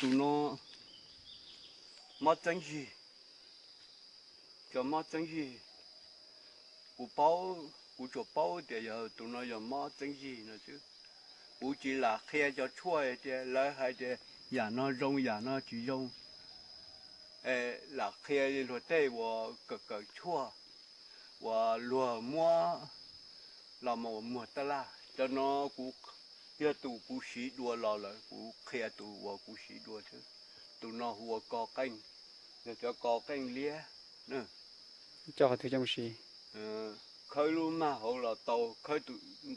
Tus no mob txeeb zig, cov mob txeeb zig. Kuv paub, kuv tsuas paub tias yog tus no yog mob txeeb zig no xwb. Kuv tsis lam qhia cov tshuaj tias lawv hais tias yam no zoo yam no tsis zoo. Lam qhia luag tej uas kawm kawm tshuaj uas luag muab los mus muag tab laj. Cov no kuv yog tus kuv siv dua los lawm, kuv qhia tus uas kuv siv dua xwb. Tus no hu ua ko qeej, yog cov ko qeej liab. Coj qhov twg coj mus siv? Khawb lub mag hauv los tau, khawb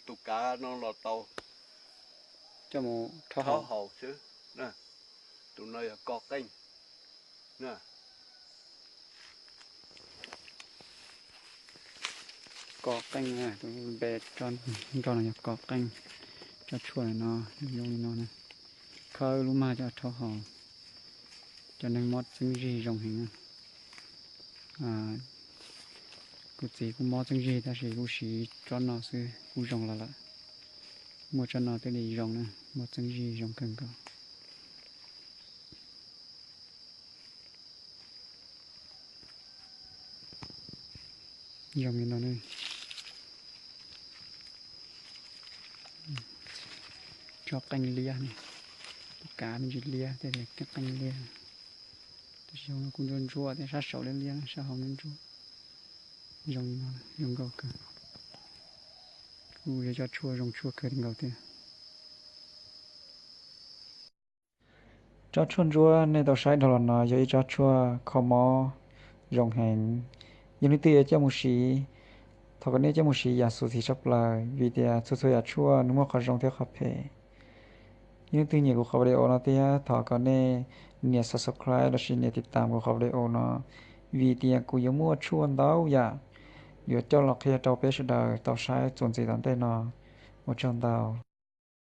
tus kav no los tau. Coj mus rhaub haus xwb. Tus no yog ko qeej. Ko qeej, tus npe nroj no yog ko qeej. Cov tshuaj no zoo li no na. Khawb lub mag coj rhaub haus. Cov neeg mob txeeb zig zoo heev na. Kuv txiv kuj mob txeeb zig tab sis kuv siv tsob no xwb kuj zoo los lawm. Muaj tsob no thiaj li zoo na, mob txeeb zig zoo kawg nkaus. Zoo li no ne. Tsob qeej liab ne, tus kav me ntsis liab thiab, qeej liab. Tab sis hauv no kuj ntsuab ntsuab thiab, sab saud liab liab, sab hauv ntsuab ntsuab. Zoo li no, zoo nkauj kawg. Kuj yog cov tshuaj zoo tshuaj kawg nkaus thiab. Tsob tshuaj ntsuab nej tau saib dhau los no yog ib tsob tshuaj kho mob zoo heev. Yog leej twg yuav coj mus siv, thov kom nej coj mus siv yam xyuam xim tshaj plaws, vim tias txhua txhua yam tshuaj nws muaj qhov zoo thiab qhov phem. Yog leej twg nyiam kuv qhov video no thiab thov kom nej nias subscribe los sis nias tiv tam kuv qhov video no, vim tias kuv yuav muaj tshuaj ntau yam yuav coj los qhia rau peb sawv daws tau saib txuas ntxiv tom ntej no. Ua tsaug ntau.